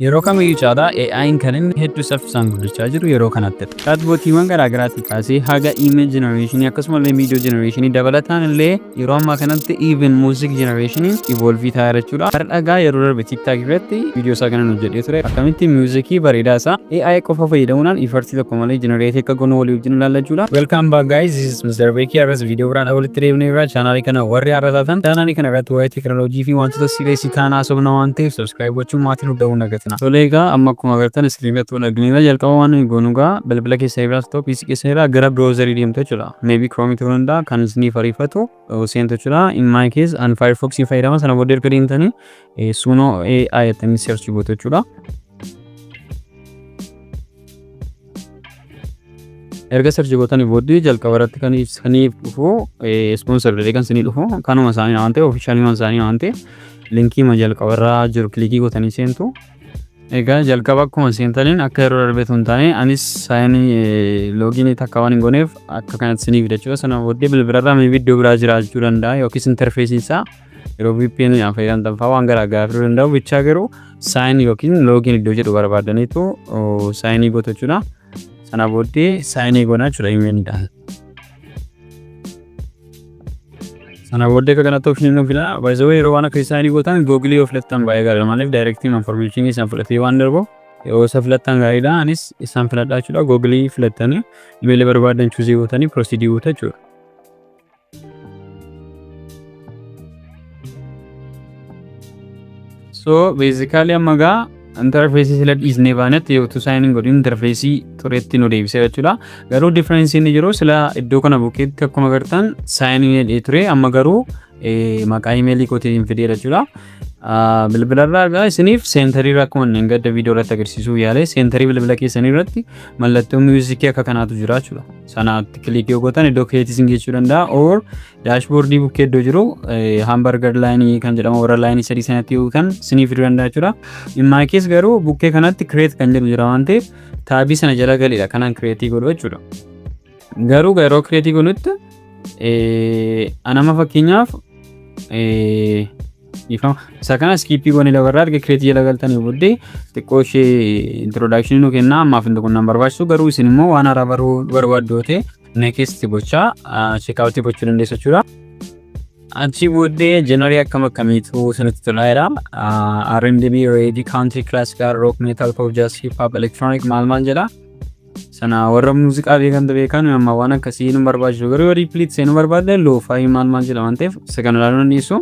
Yeroo kamiyyuu caalaa AI'n kan inni hedduu saffisaan guddachaa jiru yeroo kanattidha. Chatbotiiwwan garaa garaatii kaasee haga image generation akkasumallee video generation dabalataan illee yeroo ammaa kanatti even music generation evolve ta'aa jira jechuudha. Har'a egaa yeroo darbe TikTok irratti viidiyoo isaa kanan hojjedhee ture. Akkamitti muuziikii bareedaa isaa AI qofa fayyadamuudhaan effort tokko malee generate akka goonu walii wajjin ilaalla jechuudha. Welcome back, guys, this is Mr. Beekii. Har'as viidiyoo biraan walitti deebinee irraa. Chaanaalii kana warri har'a taatan, chaanaalii kana irratti waa'ee teekinooloojii fi wantoota serious ta'an haasofna waan ta'eef, subscribe gochuun maatiin nu ta'uu nagatina. Tolee, egaa amma akkuma agartan screen irratti wal argineerra. Jalqaba waan nuyi goonu egaa bilbila keessa irraas ta'u PC keessa irraa gara browserii deemtu jechuudha. Maybe Chrome ta'uu danda'a, kan isiniif ariifatu seentu jechuudha. In my case an Firefox fayyadama. Sana booddee erga deemtanii Suno AI jettanii search gootu jechuudha. Erga search gootanii booddee jalqaba irratti kan isiniif dhufu, sponsor jedhee kan isinii dhufu kanuma isaanii waan ta'eef, official isaanii waan ta'eef, linkii ma jalqaba irraa jiru click gootanii seentu. Egaa jalqaba akkuma seentaniin, akka yeroo darbeetu hin taane, anis sign login takka waan hin gooneef akka kanatti isinii fida jechuudha. Sana booddee bilbilarraa maybe iddoo biraa jiraachuu danda'a yookiis interfaceiin isaa yeroo VPN dhaan fayyadamtan fa'aa waan garaa garaa fiduu danda'u. Bichaa garuu sign yookiin login iddoo jedhu barbaadaniitu sign gootu jechuudha. Sana booddee sign goona jechuudha emailiidhaan. Sana booddee akka kanatti option nu fida. By the way, yeroo waan akka sign gootan Google yoo filattan baay'ee gaariidha. Maaliif, direct information isaan fudhatee waan darbu yoo isa filattan gaariidha. Anis isaan filadhaa jechuudha. Google filattanii email barbaadan choose gootanii proceed gootu jechuudha. So basically amma gaa interface sila dhiisnee baanetti yoo sign in godhin interface turetti nu deebisee jechuudha. Garuu difference inni jiru, sila iddoo kana bukkeetti akkuma agartan sign in jedhee ture, amma garuu maqaa emailii kootiin fidee jechuudha. Bilbilarraa egaa isiniif centerii irra, akkuma inni gadda viidiyoo irratti agarsiisuu yaale, centerii bilbila keessanii irratti mallattoo musicii akka kanaatu jira jechuudha. Sanaatti click yoo gootan iddoo keetii isin geessuu danda'a, or dashboardii bukkee iddoo jiru hamburger lineii kan jedhamu, warra lineii sadii sanatti yoo kan isinii fiduu danda'a jechuudha. In my case garuu bukkee kanatti create kan jedhu jira waan ta'eef, tabii sana jala galeedha kanaan create godhu jechuudha. Garuu yeroo create godhutti anama fakkeenyaaf dhiifama. Isa kana skip goonee dabarraa. Erga create jala galtanii booddee xiqqoo ishee introduction nu kenna. Ammaaf inni kun nan barbaachisu, garuu isin immoo waan haaraa baruu barbaaddu yoo ta'e next gochaa checkout gochuu dandeessu jechuudha. Achii booddee genreii akkam akkamiitu isinitti tolaa jedha. R&B, reggae, country, classical, rock, metal, pop, jazz, hip hop, electronic maal maal jedha. Sana warra muuziqaa beekantu beekan. Amma waan akkasii nu barbaachisu, garuu yoo deeply seenuu barbaadde lo-fi maal maal jedha waan ta'eef isa kana ilaaluu dandeessu.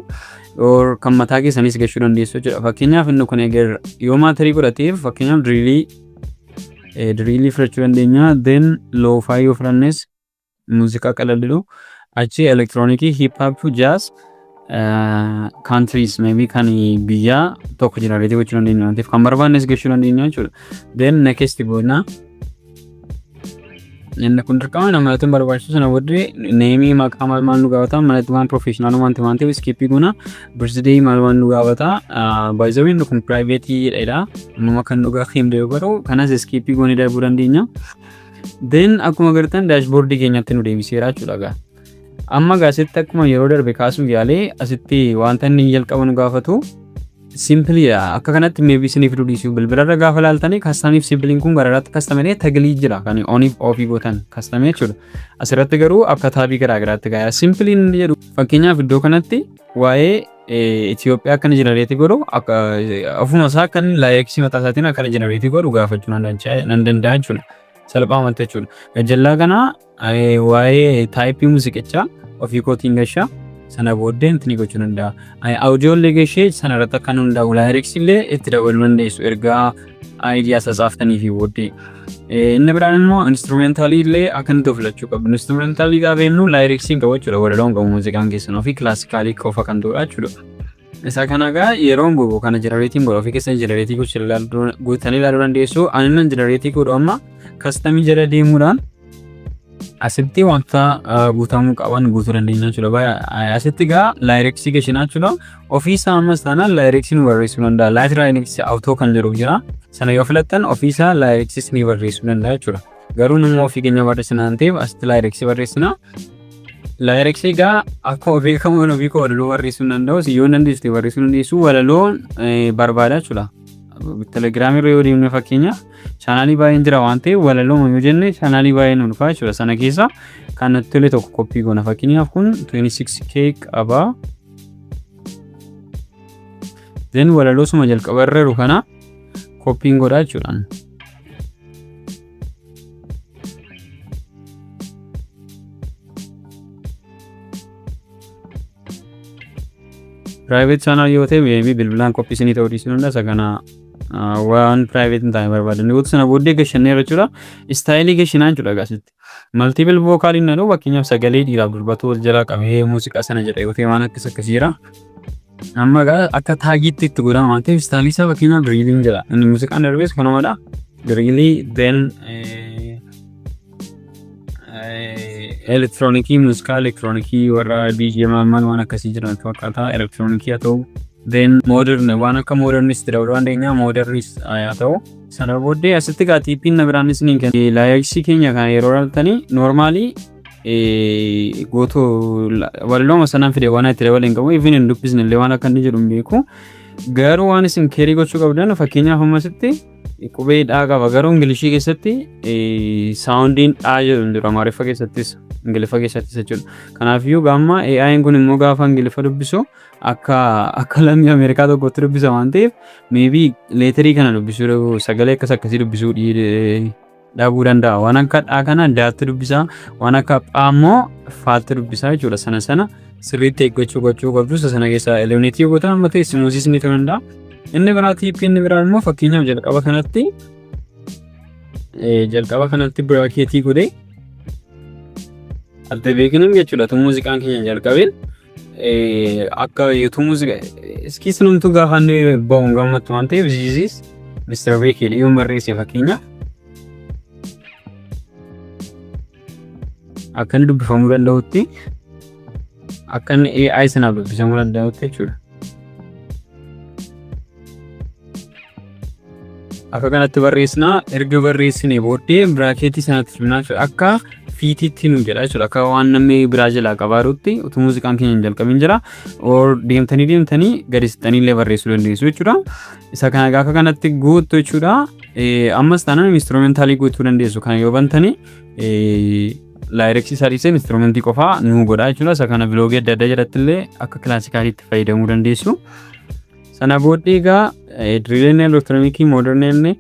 Or kan mataa keessanis gashuu dandeessu jechuudha. Fakkeenyaaf inni kun eger yoo matterii godhateef, fakkeenyaaf drillii fudhachuu dandeenya. Then lo-fi yoo fudhannes muuziqaa qalalliidhu. Achi electronicii, hip hop, jazz, countries, maybe kan biyya tokko generate gochuu dandeenya waan ta'eef, kan barbaannes gashuu dandeenya jechuudha. Then next goona. Inni kun dirqama namatti hin barbaachisu. Sana booddee nameii, maqaa maal maal nu gaafata. Malatti waan professional waan ta'eef skip goona. Birthday maal maal nu gaafata. By the way, inni kun private dha. Nama kan dhugaa himde yoo garuu kanas skip goonee darbuu dandeenya. Then akkuma agartan dashboardii keenyatti nu deebiseera jechuudha gaa. Amma gaa asitti akkuma yeroo darbe kaasuuf yaalee, asitti wanta inni jalqaba nu gaafatu simpleiidha. Akka kanatti maybe isiniif fiduu dhiisu. Bilbilarra gaafa laaltanii customiif simpleiin kun gararratti customee toggleii jira, kan oniif offii gootan customee jechuudha. Asirratti garuu akka tabii garaa garaatti gahaa. Simpleiin inni jedhu, fakkeenyaaf iddoo kanatti waa'ee Itoophiyaa akkana generate godhu, akka ofuma isaa akka inni lyricsii mataa isaatiin akkana generate godhu gaafachuu nan danda'a jechuudha. Salphaamatti jechuudha. Gajjallaa kana waa'ee typeii muuziqichaa ofii kootiin gashaa, sana booddee intini gochuu danda'a. Audio illee gashee sana irratti akka hundaa'u lyricsii illee itti dabaluu dandeessu ergaa idea satsaaftanii fi booddee. Inni biraan immoo instrumentalii illee akka inni ta'u filachuu qabdu. Instrumentalii gaafa jennu lyricsii hin qabu jechuudha. Walaloo hin qabu muuziqaan keessan, ofii classicalii qofa kan ta'udha jechuudha. Isa kana egaa yeroon godhu kana generateiin godhu, ofii keessan generate gootanii ilaaluu dandeessu. Ani nan generate godhu amma customii jala deemuudhaan asitti wanta guutamuu qaban guutuu dandeenya jechuudha. Asitti egaa lyricsii gashinaa jechuudha. Ofii isaa ammas taanaan lyricsii nu barreessuu danda'a. Light lyricsii auto kan jedhu jira. Sana yoo filattan ofii isaa lyricsiis ni barreessuu danda'a jechuudha. Garuu nama ofii keenya barreessina waan ta'eef asitti lyricsii barreessina. Lyricsii egaa akkuma beekamu ofii koo walaloo barreessuu hin danda'u. Yoo hin dandeessu barreessuu dandeessu, walaloon barbaada jechuudha. Telegiraamii irra yoo deemne, fakkeenyaaf, channelii baay'een jira waan ta'eef, walaloo yoo jenne channelii baay'een nu dhufa jechuudha. Sana keessa kan natti tole tokko copy goona. Fakkeenyaaf, kun 26K qaba. Then walaloo suma jalqaba irra jiru kana copyn godha jechuudha. Private channel yoo ta'e, maybe bilbilaan copy isinii ta'uu dhiisuu danda'a. Isa kana waan private hin taane barbaadan. Goota sana booddee gashanneera jechuudha. Styleii gashinaa jechuudha gaasitti. Multiple vocaliin na fakkeenyaaf sagalee dhiiraaf durbatu wal jalaa qabee muuziqaa sana jedha yoo ta'e, waan akkas akkasii jira. Amma egaa akka tagiitti itti godhama waan ta'eef, styleii isaa fakkeenyaaf drilliin jedha. Inni muuziqaan darbees kanumadha. Drillii, then elektiroonikii, muuziqaa elektiroonikii warra DJ maal maal waan akkasii jiran fakkaata, elektiroonikii haa ta'u. Then modern, waan akka modernis dabaluu dandeenya, modernis haa ta'u. Sana booddee asitti gaa tipiin na biraanis ni kenna. Lyricsii keenya kana yeroo ilaaltanii, normalii gootu walalooma sanaan fide, waan itti dabalee hin qabu. Even hin dubbisne illee waan akka inni jedhu hin beeku. Garuu waan isin careii gochuu qabdan, fakkeenyaaf, ammasitti qubee dhaa qaba, garuu Ingilishii keessatti soundiin dhaa jedhu hin jiru, Amaariffa keessattis Ingiliffa keessattis jechuudha. Kanaafiyyuu gaamma AI'n kun immoo gaafa Ingiliffa dubbisu akka lammii Ameerikaa tokkotti dubbisa waan ta'eef, maybe letterii kana dubbisuu, sagalee akkas akkasii dubbisuu dhabuu danda'a. Waan akka dhaa kana daatti dubbisa, waan akka phaa immoo faatti dubbisa jechuudha. Sana sirriitti eeggachuu gochuu qabdu. Isa sana keessaa eliminateii yoo gootan, amma ta'e smoothiis ni ta'uu danda'a. Inni biraa, tipii inni biraa immoo, fakkeenyaaf, jalqaba kanatti bracketii godhee adda beeknum jechuudha. Tu muuziqaan keenya jalqabeen akka utuu muuziqaa iskiisnumtu gaafa inni bahu gammattu waan ta'eef, "This is Mr. Beekee" yoon barreesse, fakkeenyaaf, akka inni dubbifamuu danda'utti, akka inni AI sanaaf dubbifamuu danda'utti jechuudha. Akka kanatti barreessinaa. Erga barreessinee booddee bracketii sanatti fidnaa jechuudha. Akka featiitti nu jedha jechuudha. Akka waan namni biraa jalaa qabaarutti utuu muuziqaan keenya hin jalqabin jira. Or deemtanii deemtanii gadi siqxanii illee barreessuu dandeessu jechuudha. Isa kana akka kanatti guuttu jechuudha. Ammas taanaan instrumentalii guutuu dandeessu. Kana yoo bantanii, lyricsii isaa dhiisee instrumentii qofaa nu godha jechuudha. Isa kana vlogii adda addaa jalatti illee akka classicaliitti fayyadamuu dandeessu. Sana booddee egaa drilliin, elektiroonikii, moderniin,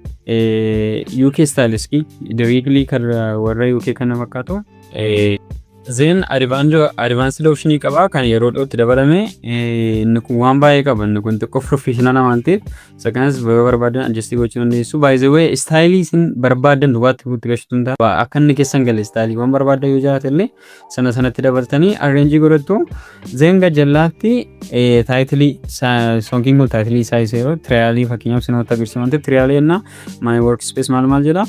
UK styleiskii, drillii kan warra UK kana fakkaatu. Then advanced optionii qaba kan yeroo dhiyootti dabalame. Inni kun waan baay'ee qaba. Inni kun xiqqoo professional waan ta'eef, isa kanas yoo barbaadan adjustii gochuu dandeessu. By the way, styleii isin barbaadan dubaatti guutti galchitu hin ta'a. Akka inni keessan gale styleii waan barbaadan yoo jiraate illee, sana sanatti dabaltanii arrangeii godhattu. Then jallaatti titleii songiin kun titleii isaa isa yeroo trialii fakkeenyaaf sinootti agarsiisu waan ta'eef, trialii jennaa, my workspace maal maal jedha.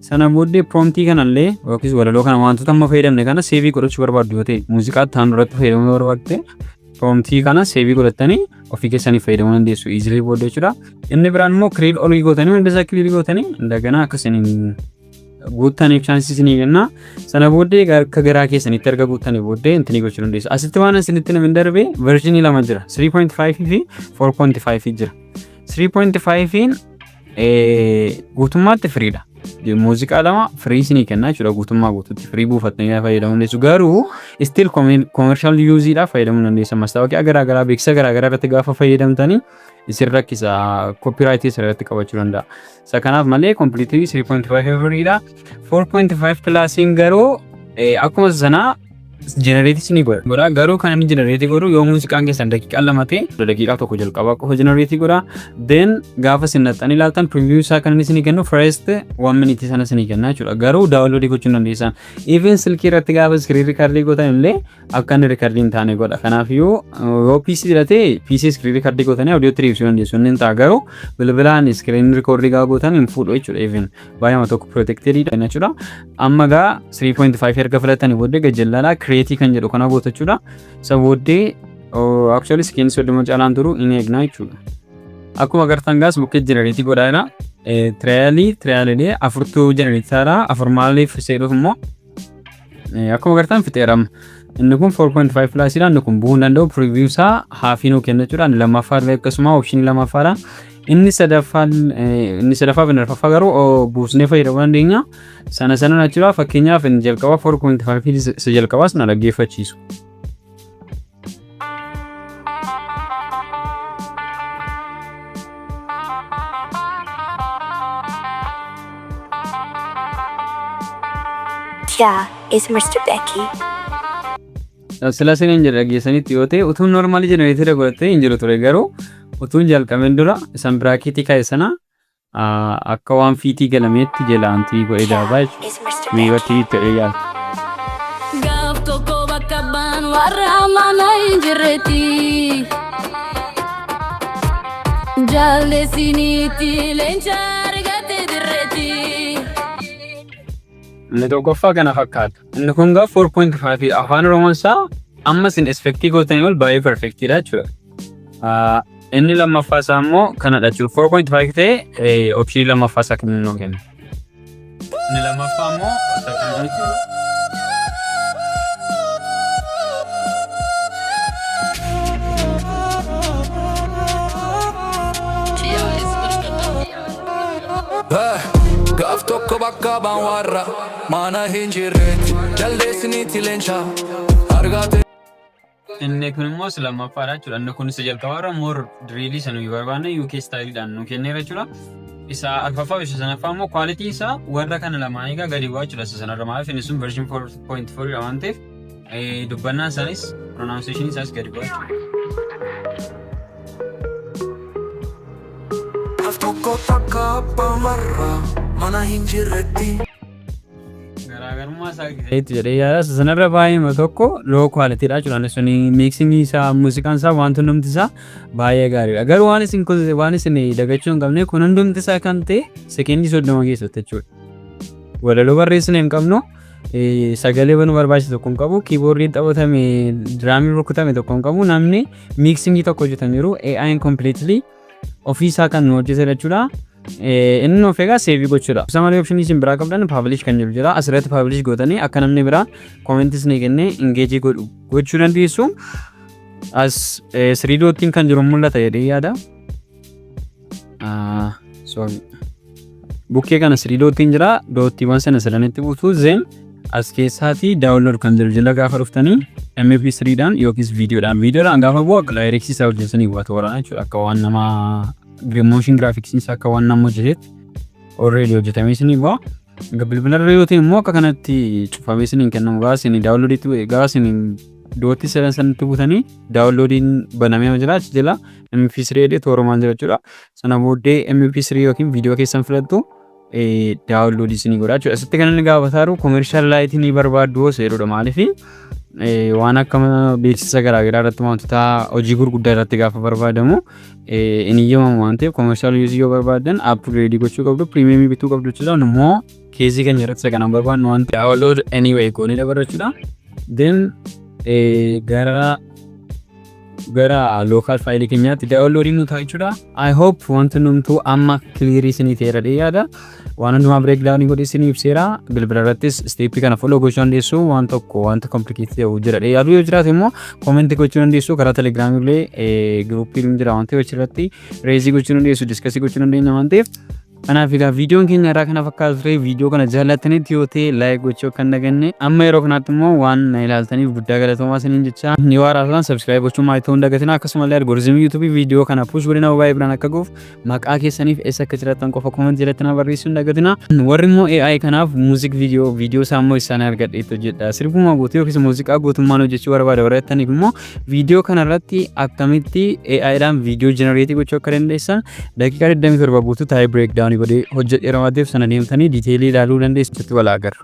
Sana booddee promptii kanallee yookiis walaloo kana, wantoota amma fayyadamne kana saveii godhachuu barbaaddu yoo ta'e, muuziqaa ta'an irratti fayyadamuu barbaadde, promptii kana saveii godhattanii ofii keessanii fayyadamuu dandeessu easily booddee jechuudha. Inni biraan immoo clear olii gootanii, hunda isaa clear gootanii indagana akka isiniin guuttaniif chanceii isinii kenna. Sana booddee akka garaa keessanitti erga guuttanii booddee intini gochuu dandeessu. Asitti waan isinitti namni darbe, versionii lama jira. 3.5 fi 4.5 jira. 3.5 guutummaatti freedha. Muuziqaa lama free isinii kenna jechuudha, guutummaa guutuutti free buufattanii fayyadamuu dandeessu. Garuu still commercial useiidhaaf fayyadamuu dandeessa. Mastaawoqiyaa garaa garaa, beeksisa garaa garaa irratti gaafa fayyadamtanii isin rakkisa, copyrightii irratti qabachuu danda'a. Isa kanaaf malee completely 3.5 freedha. 4.5 plusiin garuu akkuma sanaa generateii isinii godha. Garuu kan inni generateii godhu, yoo muuziqaan keessan daqiiqaa 2 ta'e, daqiiqaa 1 jalqabaa qofa generateii godha. Then gaafa isin naxxanii ilaaltan, preview isaa kan inni isinii kennu first one minute sana isinii kenna jechuudha. Garuu downloadii gochuu hin dandeessan. Even silkii irratti gaafa screen recordii gootan illee akka inni recordii hin taane godha. Kanaafiyyuu yoo PC hidhatee, PC screen recordii gootanii audiotti deebisuu dandeessu. Inni hin ta'a, garuu bilbilaan screen recordii gaafa gootan hin fuudhu jechuudha. Even baay'ee tokko protected jechuudha. Amma gaa 3.5 erga filatanii booddee gajjallaadhaa createii kan jedhu kana goota jechuudha. Isa booddee actually secondii 30 caalaan turu, hin eegnaa jechuudha. Akkuma agartan gaas bukkee generateii godhaa jira. Trialii trialilee afurtuu generateii afur maaliif seedhuuf immoo, akkuma agartan fixeerama. Inni kun 4.5 plusiidha. Inni kun bu'uu hin danda'u. Preview isaa halfii nuu kenna jechuudha. Inni lammaffaa illee akkasuma optionii lammaffaadha. Inni sadaffaa fi inni arfaffaa garuu buusnee fayyadamuu dandeenya. Sana sana jechuudha. Fakkeenyaaf, inni jalqabaa 4.5 isa jalqabaas na dhaggeeffachiisu. Chia is Mr. Becky. Sila isin jedha dhageessanitti yoo ta'e, utuun normally generator godhatee hin jiru ture, garuu utuun jalqabeen dura isan bracketii kaa'e sana akka waan fiitii galameetti jalaantii godhee darbaa jechuudha. Is Mr. Miirratti Becky. ta'ee yaala. Gaaf tokko bakka abbaan warra mana hin jirretti. Jaalleessiniitti leenca argate dirreetti. Inni tokkoffaa kana fakkaata. Inni kun gaa 4.5 Afaan Oromoon isaa amma isin expectii gootanii ol baay'ee perfectiidha jechuudha. Inni lammaffaa isaa immoo kanadha jechuudha. 4.5 ta'e optionii lammaffaa isaa kan inni nuu kennu. Inni lammaffaa immoo isa kana jechuudha. Gaaf tokko bakka abbaan warra mana hin jirretti jaldeessiniitti leenca argate. Inni kun immoo isa lammaffaadha jechuudha. Inni kun isa jalqabaarra more drillii isa nuyi barbaanne UK styleidhaan nu kenneera jechuudha. Isa arfaffaa fi isa sanaffaa immoo quality isaa warra kana lamaan egaa gadi bu'aa jechuudha. Isa sanarra maaliif inni sun version 4.4 dha waan ta'eef, dubbannaan isaanis, pronunciation isaas gadi bu'aa jechuudha. Gaaf tokko bakka abbaan warra mana hin jirretti. Garaagarummaa isaa itti jedhee yaada. Isa sanarra baay'ee tokko low quality dha jechuudha. Inni suni mixing isaa, muuziqaan isaa, wanti hundumti isaa baay'ee gaariidha. Garuu waan isin dagachuu hin qabne, kun hundumti isaa kan ta'e sekendii 30 keessatti jechuudha. Walaloo barreessine hin qabnu, sagalee banuu barbaachisu tokko hin qabu, keyboardiin taphatame, drumiin rukutame tokko hin qabu, namni mixingii tokko hojjetaniiru, AI'n completely ofii isaa kan nu hojjete jechuudha. Inni nuuf egaa save gochuudha. Isa malee optionii isin biraa qabdan publish kan jiru jira. Asirratti publish gootanii akka namni biraa commentis ni kennee engage godhu gochuu dandeessu. As three dotiin kan jiru mul'ata jedhee yaada. Sorry. Bukkee kana three dotiin jira. Dotiiwwan sana sadanitti buutu, then as keessaatii download kan jiru jala gaafa dhuftanii MP3 dhaan yookiis viidiyoodhaan. Viidiyoodhaan gaafa bu'u akka lyricsii isaa hojjetanii bu'atu waraana jechuudha. Akka waan nama motion graphics isaa akka waan nama hojjetetti already hojjetamee isinii bu'a. Bilbila irra yoo ta'e immoo akka kanatti cufamee isiniin kennamu. Gaafa isin downloadiitti, gaafa isin dotii sadan sanatti buutanii downloadiin banamee jira, achi jala MP3 jedhee toorumaan jira jechuudha. Sana booddee MP3 yookiin viidiyoo keessan filattu, downloadii isinii godha jechuudha. Asitti kan inni gaafataa jiru commercial lightii ni barbaaddu hoo seerudha. Maaliif, waan akka beeksisa garaagaraa irratti, wantoota hojii gurguddaa irratti gaafa barbaadamu hin iyyamamu waan ta'eef, commercial useii yoo barbaadan upgradeii gochuu qabdu, premiumii bituu qabdu jechuudha. Immoo caseii keenya irratti isa kanaan barbaadnu waan ta'eef download anyway goonee dabarra jechuudha. Then gara local fileii keenyaatti downloadii nu ta'a jechuudha. I hope wanti numtuu amma clearii isinii ta'eera jedhee yaada. Waan hundumaa break downii godhee isinii ibseera. Bilbila irrattis stepii kana follow gochuu dandeessu. Waan tokko wanta complicated ta'u jira jedhee yaadu yoo jiraate immoo commentii gochuu dandeessu. Karaa Telegramii illee groupiin jira waan ta'eef, achirratti raise gochuu dandeessu, discussii gochuu dandeenya waan ta'eef. Kanaaf egaa viidiyoon keenya irraa kana fakkaatu ture. Viidiyoo kana jaallattanitti yoo ta'e like gochuu akka hin daganne. Amma yeroo kanaatti immoo waan na ilaaltaniif guddaa galatoomaa isiniin jecha. Ni waaraasan subscribe gochuu maatii ta'uu hin dagatinaa. Akkasumallee algorithmii YouTubeii viidiyoo kana push godhina baay'ee biraan akka ga'uuf maqaa keessaniif eessa akka jiraattan qofa comment jalatti na barreessuu hin dagatinaa. Warri immoo AI kanaaf music video, viidiyoo isaa immoo isaan argadheetti hojjedha. Sirbuma guutuu yookiis muuziqaa guutummaan hojjechuu barbaada warra jettaniif immoo, viidiyoo kanarratti akkamitti AI dhaan viidiyoo generate gochuu akka dandeessan daqiiqaa 27 guutuu taa'ee break down godhee hojjedheera waan ta'eef, sana deemtanii detailii ilaaluu dandeessu. Wal agarra.